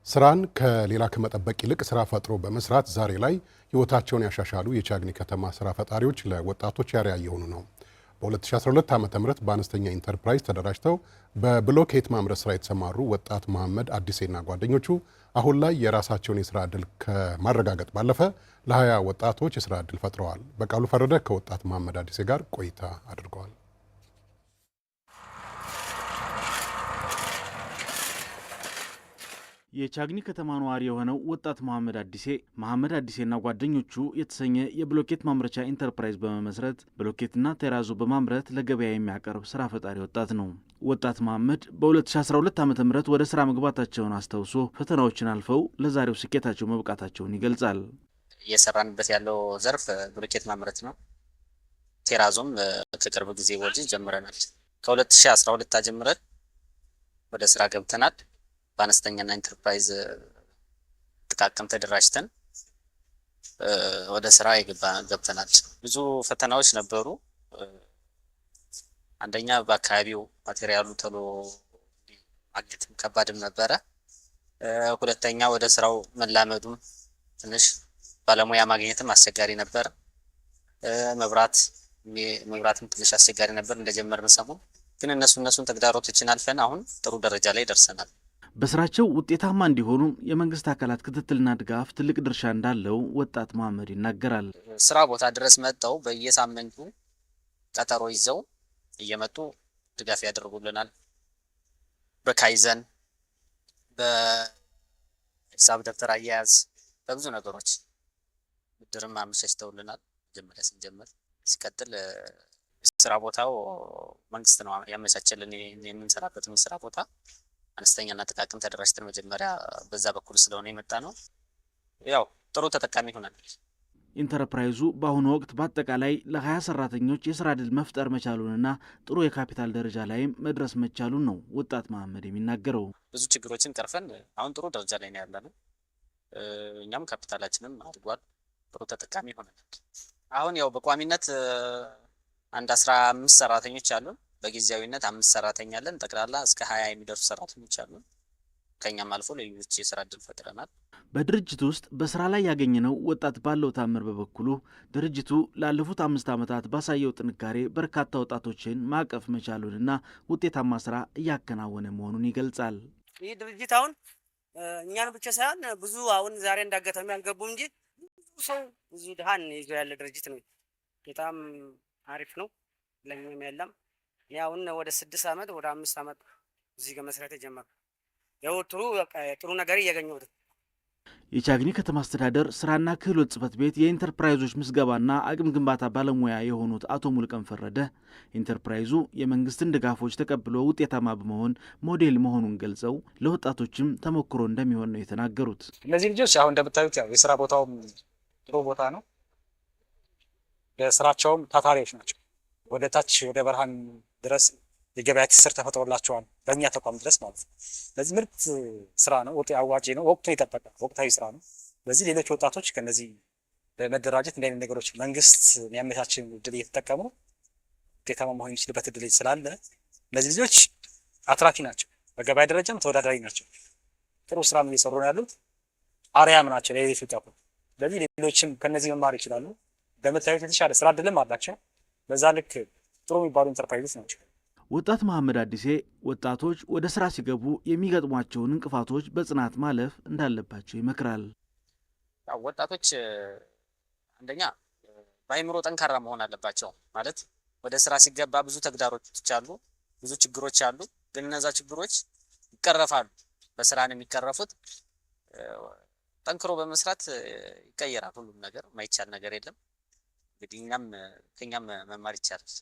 ስራን ከሌላ ከመጠበቅ ይልቅ ስራ ፈጥሮ በመስራት ዛሬ ላይ ህይወታቸውን ያሻሻሉ የቻግኒ ከተማ ስራ ፈጣሪዎች ለወጣቶች አርአያ እየሆኑ ነው። በ2012 ዓ ም በአነስተኛ ኢንተርፕራይዝ ተደራጅተው በብሎኬት ማምረት ስራ የተሰማሩ ወጣት መሐመድ አዲሴና ጓደኞቹ አሁን ላይ የራሳቸውን የስራ ዕድል ከማረጋገጥ ባለፈ ለ20 ወጣቶች የስራ ዕድል ፈጥረዋል። በቃሉ ፈረደ ከወጣት መሐመድ አዲሴ ጋር ቆይታ አድርገዋል። የቻግኒ ከተማ ነዋሪ የሆነው ወጣት መሐመድ አዲሴ መሐመድ አዲሴና ጓደኞቹ የተሰኘ የብሎኬት ማምረቻ ኢንተርፕራይዝ በመመስረት ብሎኬትና ቴራዞ በማምረት ለገበያ የሚያቀርብ ስራ ፈጣሪ ወጣት ነው። ወጣት መሐመድ በ2012 ዓ ም ወደ ስራ መግባታቸውን አስታውሶ ፈተናዎችን አልፈው ለዛሬው ስኬታቸው መብቃታቸውን ይገልጻል። እየሰራንበት ያለው ዘርፍ ብሎኬት ማምረት ነው። ቴራዞም ከቅርብ ጊዜ ወዲህ ጀምረናል። ከ2012 ጀምረን ወደ ስራ ገብተናል። በአነስተኛና ኢንተርፕራይዝ ጥቃቅን ተደራጅተን ወደ ስራ ገብተናል። ብዙ ፈተናዎች ነበሩ። አንደኛ በአካባቢው ማቴሪያሉ ቶሎ ማግኘትም ከባድም ነበረ። ሁለተኛ ወደ ስራው መላመዱም ትንሽ ባለሙያ ማግኘትም አስቸጋሪ ነበር። መብራትም ትንሽ አስቸጋሪ ነበር እንደጀመርን ሰሞን። ግን እነሱን ተግዳሮቶችን አልፈን አሁን ጥሩ ደረጃ ላይ ደርሰናል። በስራቸው ውጤታማ እንዲሆኑ የመንግስት አካላት ክትትልና ድጋፍ ትልቅ ድርሻ እንዳለው ወጣት መሐመድ ይናገራል። ስራ ቦታ ድረስ መጥተው በየሳምንቱ ቀጠሮ ይዘው እየመጡ ድጋፍ ያደርጉልናል። በካይዘን፣ በሂሳብ ደብተር አያያዝ፣ በብዙ ነገሮች ብድርም አመቻችተውልናል። መጀመሪያ ስንጀምር፣ ሲቀጥል ስራ ቦታው መንግስት ነው ያመቻቸልን የምንሰራበትን ስራ ቦታ። አነስተኛና ጥቃቅን ተደራጅተን መጀመሪያ በዛ በኩል ስለሆነ የመጣ ነው። ያው ጥሩ ተጠቃሚ ሆነናል። ኢንተርፕራይዙ በአሁኑ ወቅት በአጠቃላይ ለ20 ሰራተኞች የስራ ዕድል መፍጠር መቻሉንና ጥሩ የካፒታል ደረጃ ላይም መድረስ መቻሉን ነው ወጣት መሐመድ የሚናገረው። ብዙ ችግሮችን ቀርፈን አሁን ጥሩ ደረጃ ላይ ነው ያለነው። እኛም ካፒታላችንም አድጓል። ጥሩ ተጠቃሚ ሆነናል። አሁን ያው በቋሚነት አንድ 15 ሰራተኞች አሉን። በጊዜያዊነት 5 ሰራተኛ አለን። ጠቅላላ እስከ 20 የሚደርሱ ሰራተኞች አሉን። ከኛም አልፎ ለሌሎች የስራ እድል ፈጥረናል። በድርጅቱ ውስጥ በስራ ላይ ያገኘነው ወጣት ባለው ታምር በበኩሉ ድርጅቱ ላለፉት 5 ዓመታት ባሳየው ጥንካሬ በርካታ ወጣቶችን ማቀፍ መቻሉንና ውጤታማ ስራ እያከናወነ መሆኑን ይገልጻል። ይህ ድርጅት አሁን እኛን ብቻ ሳይሆን ብዙ አሁን ዛሬ እንዳጋጣሚ አልገቡም እንጂ ብዙ ሰው ብዙ ድሃን ይዞ ያለ ድርጅት ነው። በጣም አሪፍ ነው። ለኛም ያለም አሁን ወደ 6 ዓመት ወደ 5 ዓመት እዚህ ጋር መስራት የጀመርኩ ያው ጥሩ ነገር እያገኘሁት። የቻግኒ ከተማ አስተዳደር ስራና ክህሎት ጽሕፈት ቤት የኢንተርፕራይዞች ምዝገባና አቅም ግንባታ ባለሙያ የሆኑት አቶ ሙልቀን ፈረደ ኢንተርፕራይዙ የመንግስትን ድጋፎች ተቀብሎ ውጤታማ በመሆን ሞዴል መሆኑን ገልጸው ለወጣቶችም ተሞክሮ እንደሚሆን ነው የተናገሩት። እነዚህ ልጆች አሁን እንደምታዩት ያው የስራ ቦታውም ጥሩ ቦታ ነው። በስራቸውም ታታሪዎች ናቸው። ወደ ታች ወደ በርሃን ድረስ የገበያ ትስስር ተፈጥሮላቸዋል፣ በእኛ ተቋም ድረስ ማለት ነው። ስለዚህ ምርጥ ስራ ነው፣ አዋጪ ነው፣ ወቅቱን የጠበቀ ወቅታዊ ስራ ነው። ስለዚህ ሌሎች ወጣቶች ከነዚህ በመደራጀት እንዲህ አይነት ነገሮች መንግስት የሚያመቻችን እድል እየተጠቀሙ ውጤታማ መሆን የሚችልበት እድል ስላለ እነዚህ ልጆች አትራፊ ናቸው፣ በገበያ ደረጃም ተወዳዳሪ ናቸው። ጥሩ ስራም እየሰሩ ነው ያሉት፣ አርያም ናቸው ለሌሎች ወጣቶች። ስለዚህ ሌሎችም ከነዚህ መማር ይችላሉ። እንደምታዩት የተሻለ ስራ እድልም አላቸው። በዛ ልክ ጥሩ የሚባሉ ኢንተርፕራይዞች ናቸው። ወጣት መሐመድ አዲሴ ወጣቶች ወደ ስራ ሲገቡ የሚገጥሟቸውን እንቅፋቶች በጽናት ማለፍ እንዳለባቸው ይመክራል። ያው ወጣቶች አንደኛ በአእምሮ ጠንካራ መሆን አለባቸው። ማለት ወደ ስራ ሲገባ ብዙ ተግዳሮቶች አሉ፣ ብዙ ችግሮች አሉ። ግን እነዛ ችግሮች ይቀረፋሉ። በስራ ነው የሚቀረፉት። ጠንክሮ በመስራት ይቀየራል ሁሉም ነገር፣ የማይቻል ነገር የለም። እንግዲህ ከኛም መማር ይቻላል።